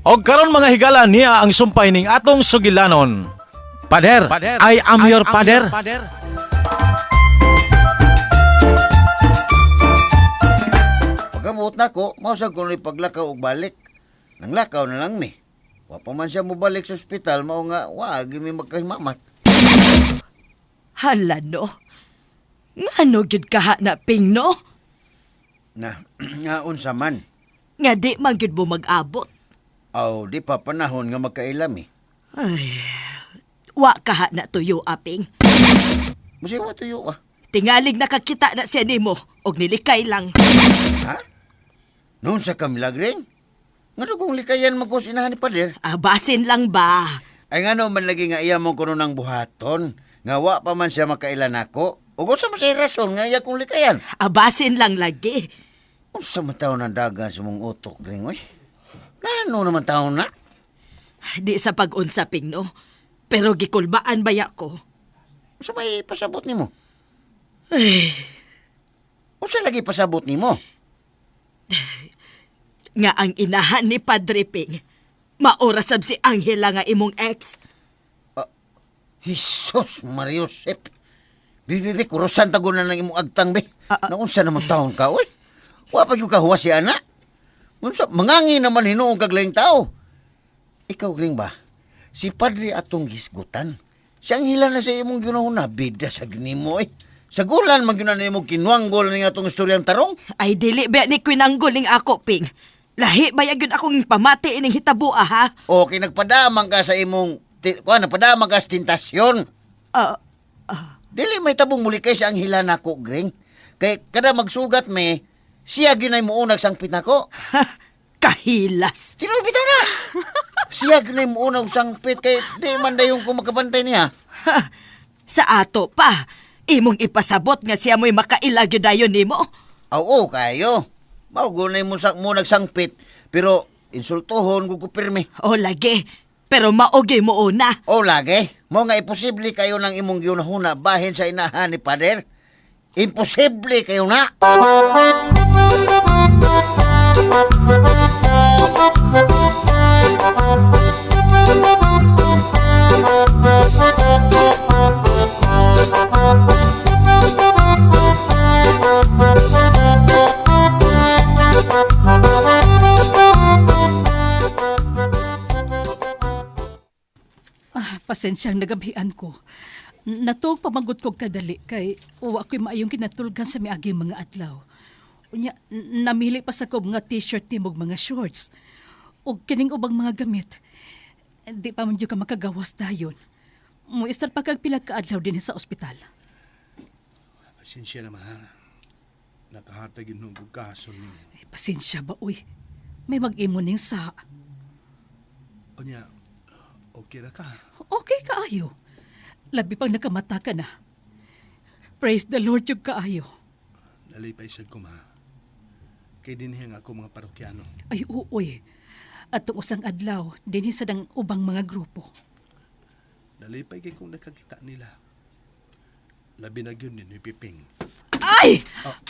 Og karon, mga higala, niya ang sumpay ning atong sugilanon. Pader, I am your pader. Pagkabuot na ko, mausag ko ni paglakaw og balik. Nanglakaw na lang mi. Wa pa man siya mobalik sa ospital, mao nga wa gyud mi magkahimamat. Hala no. Ngano gyud kaha na, Ping, no? Na, nga unsa man. Nga di man gyud mo mag-abot. Aw, di pa panahon nga magkaila mi. Ay, wa kaha na tuyo, aping. Musiwa tuyo ah. Tingaling nakakita na siya nimo og nilikay lang. Ha? Noon sa kamilagring? Nga kung likayan magkos inahan ni pader. Ah, basin lang ba? Ay ngano man lagi nga iya mo kuno ng buhaton. Nga wa pa man siya makailan nako. Ug unsa man siya rason nga iya kong likayan? Ah, basin lang lagi. Unsa man taon ang dagan sa mong utok, Gring, oy? Ngano naman taon na? Di sa pag-unsa, Ping, no? Pero gikulbaan baya ko. Unsa may pasabot nimo? Ay, Unsa lagi pasabot nimo? Nga ang inahan ni Padre, Ping, maora sab si Angela nga imong ex. Jesus Maria Josep. Bi, bi, bi, kurusan tago na ng imong agtang, bi. Naunsa naman taon ka, oy? Wa pa gyud kahuwas si ana. Unsa, mangangi naman hinuong kag laing tao. Ikaw, Gring ba? Si Padre atong hisgutan. Siyang hila na sa imong ginahuna, bida sa ginimo, oy. Sa gulan, man gyud na nimo kinuanggol ni atong istoryang tarong. Ay, dili ba ni kwinangguling ako, Ping? Lahi ba gyud akong pamati ining hitabua, ha? O, kay nagpadamang ka sa imong, kuan, nagpadamang ka sa tentasyon. Ah, Dili may tabong muli kay sa anghila nako, Gring. Kay kada magsugat me, siya ginay muunag sangpit nako. Kahilas. Tinuod bitaw na. Siya ginay muunag sangpit kay di man dayon ko makabantay niya. Ha, sa ato pa, imong ipasabot nga siya mo'y makaila gyud dayon nimo. Oo, kayo. Mao gunay mo sa munag sangpit, pero insultuhon ko ko pirmi. O lagi, pero maogi mo una. O lagi, mo nga imposible kayo ng imong giunahuna bahin sa inahan ni Pader. Imposible kayo na. Ah, pasensyang nagabihan ko. Natog pamanggot kog kadali kay uwa ko'y maayong kinatulgan sa miaging mga adlaw. Unya, namili pa sa kob nga t-shirt nimog mga shorts. Og kining ubang mga gamit. Di pa man jud ka makagawas dayon. Muistar pa kag pila ka adlaw din sa ospital. Pasensya na, mahal. Nakahatag yun nung kaso ninyo. Ay, pasensya ba, uy. May mag-imo ning sa. Onya, okay ra ka? Okay kaayo. Labi pang nakamata ka na. Praise the Lord jud kaayo. Nalipay sad ko, ma. Kay dinhi ang ako mga parokyano. Ay, uoy. At usang adlaw, dinhi sa dang ubang mga grupo. Nalipay kay kung nakakita nila. Labi na gyud ni Piping. Ay! Ah.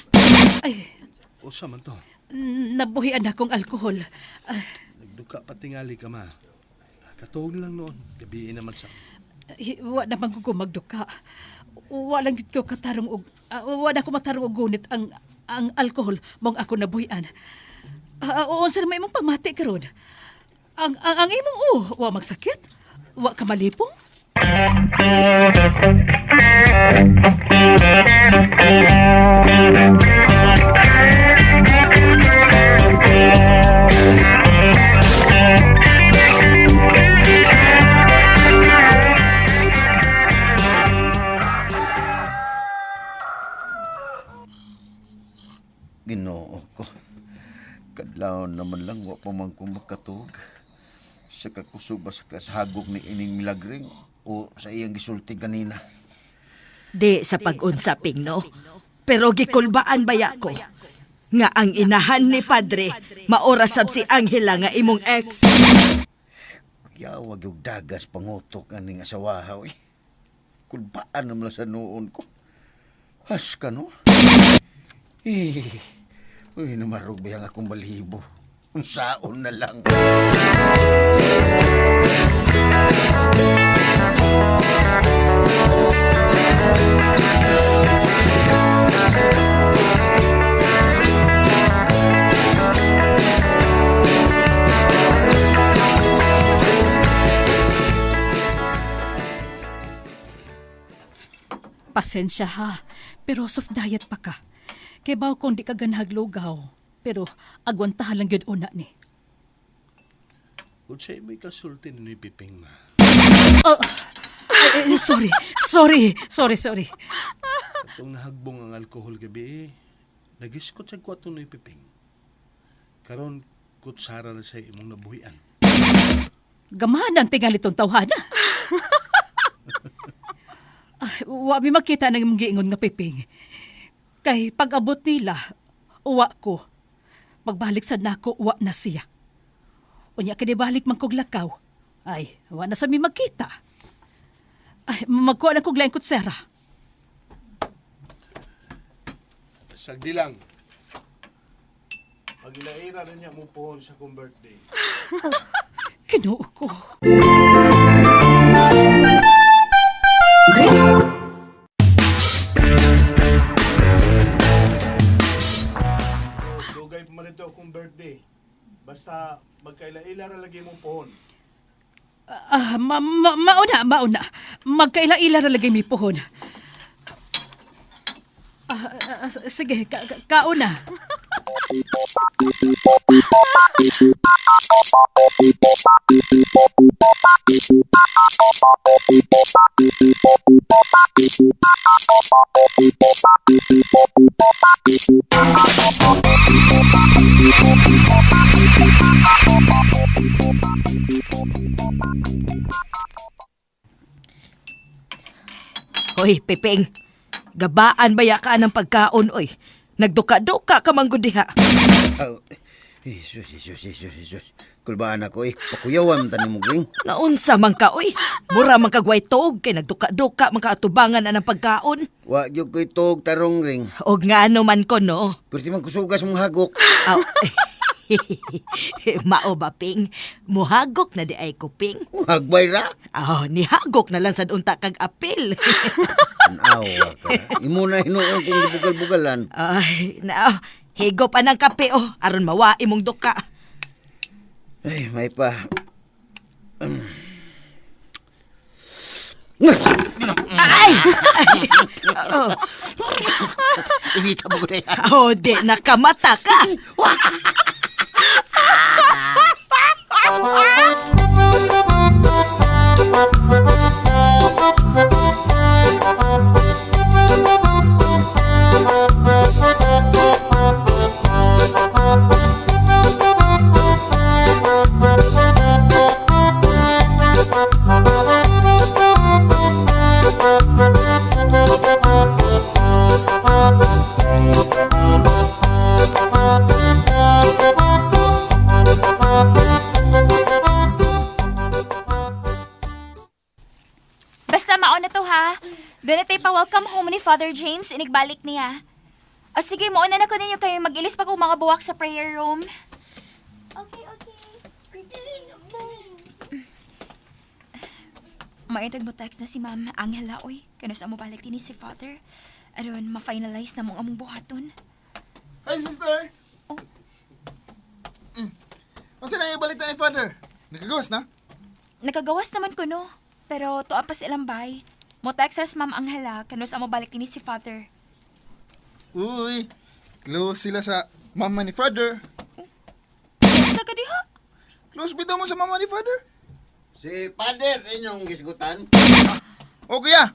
Ay, Usa man to. Nabuhian akong alkohol. Ah, Nagduka pa tingali ka, ma. Katuog lang noon. Gabiin naman sa. Ay, wa naman ko magduka. Wa lang gid ko katarong og wa na ko matarong og gunit ang alkohol mong ako nabuhian. Unsa naman imong pamati karon? Ang imong wa magsakit? Wa ka malipong? Ginoo ko. Kadlawon naman lang, wa pa man ko makatug. Sa kakusog ba sa kasahagok ni ining milagring o sa iyang gisulti ganina. Di sa pag-unsa, Ping, no? Pero gikulbaan baya ko. Nga ang inahan ni Padre, maora sab si Angela nga imong ex. Yawag yung dagas pangutok aning asawaha, oy. Kulbaan naman lang sa noon ko. Has ka, no? Eh, uy, namarog ba yung akong balibo? Unsaon na lang. Pasensya ha, pero soft diet pa ka. Kay baw kung di ka ganahag lugaw, pero agwantahan lang gyud una ni. Unsay may kasulti ni Piping ma. Oh, ay, ay, sorry, sorry, sorry, sorry. Atong nahagbong ang alkohol gabi eh. Nagiskot sa kwato ni Piping. Karon kutsara na sa imong nabuhian. Gamahan ang tingali tong tawhana. Ay, wa mi makita ng imong giingon nga Piping. Kay pag-abot nila, uwa ko. Pagbalik sad nako, uwa na siya. Unya kini balik man kog lakaw. Ay, wa na sa mi magkita. Ay, magkuha na kog laing kutsera. Sagdi lang. Paglaira na niya mo pohon sa kong birthday. Kinuo ko. Dugay pa man ito akong birthday. Basta magkaila-ila ra lagi mong pohon. Ah, mauna, mauna. Magkaila-ila ra lagi mi pohon. Ah, ah, sige, kauna. Hoy, Piping. Gabaan baya ka ng pagkaon, oy. Nagduka-duka ka man gud diha. Oh, Jesus, Jesus, Jesus, Jesus. Kulbaan ako eh. Pakuyawan tanin mo, Gring. Naunsa man ka, oy. Mura man kag way tuog kay nagduka-duka man ka atubangan anang pagkaon. Wa gyud ko'y tuog tarong, Ring. Og ngano man ko, no. Pero di man kusugas mong hagok. Aw. Mao ba, Ping? Muhagok na di ay ko, Ping. Hagbay ra. Oh, nihagok na lang sad unta kag apil. Awa ka. Imo na hinuon kung gibugal-bugalan. Ay, na, higop anang kape, oh, aron mawa imong duka. Ay, may pa. Ay! Ay! Oh, Inita mo ko na yan. oh, di nakamata ka. Basta mauna to ha. Doon na tayo pa-welcome home ni Father James, inigbalik niya. O sige, mauna na ko ninyo kayo. Mag-ilis pa kong mga buwak sa prayer room. Okay, okay. Maitag mo text na si Ma'am Angela, oy. Kano sa mo balik din ni si Father. Aron, ma-finalize na mong among buhaton. Hi, sister! Oh. Mm. Unsa na ibalik ni father? Nakagawas na? Nakagawas naman ko, no? Pero tuwa pa silang bay. Mo text ra si Ma'am Angela, kano sa mo balik din ni si Father. Uy, close sila sa mama ni father. Sa ka diha? Close bitaw mo sa mama ni father. Si Father, inyong gisgutan. O kuya,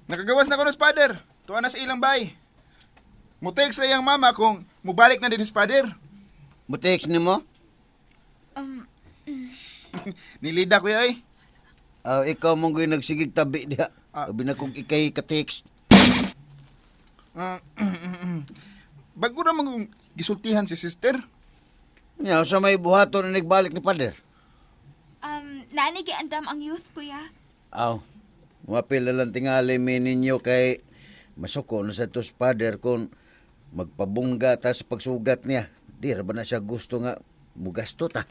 nakagawas na ko sa father. Tuwa na sa ilang bay. Mo-text ra iyang mama kung mubalik na din si father. Mutex ni mo? Um, Nilida kuya ay. Ah, ikaw mong go'y nagsigig tabi diha. Ah. Abi na kung ikay ka-text. Ah, bago ra man kong gisultihan si sister. Nya, sa may buhaton na nagbalik ni Father. Naani giandam ang youth, kuya. Aw, mapil na lang tingali mi ninyo kay masuko na sa tos Father kung magpabungga ta sa pagsugat niya. Di ra ba na siya gusto nga Mugasto ta.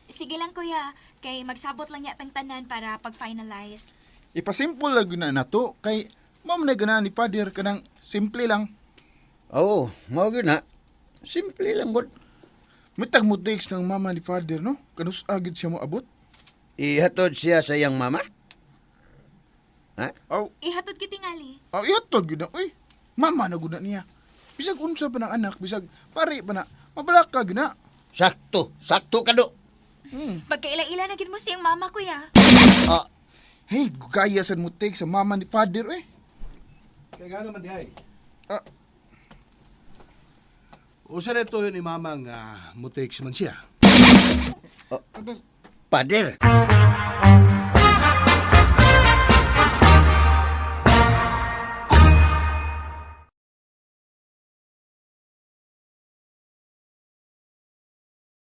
Sige lang kuya, kay magsabot lang niya tang tanan para pag-finalize. Ipasimple lang gyud na nato kay mao man na ganahan ni Father kanang simple lang. Oo, mao gyud na. Simple lang gud. Mitag mo text ng mama ni Father no? Kanus agid siya moabot? Ihatod siya sa iyang mama? Ha? Aw, Ihatod kitingali. aw ihatod gyud na oy. Mama na gud na niya. Bisag unsa pa ng anak, bisag pare pa na, mabalaka gyud na. Sakto, sakto kado. Pagkaila-ila na gid mo siyang mama kuya. Ah, Hey, gaya sad mo text sa mama ni Father eh. Kaya nga naman dihay. Ah. Usa na ito yun ni mama nga mutex man siya. Pader.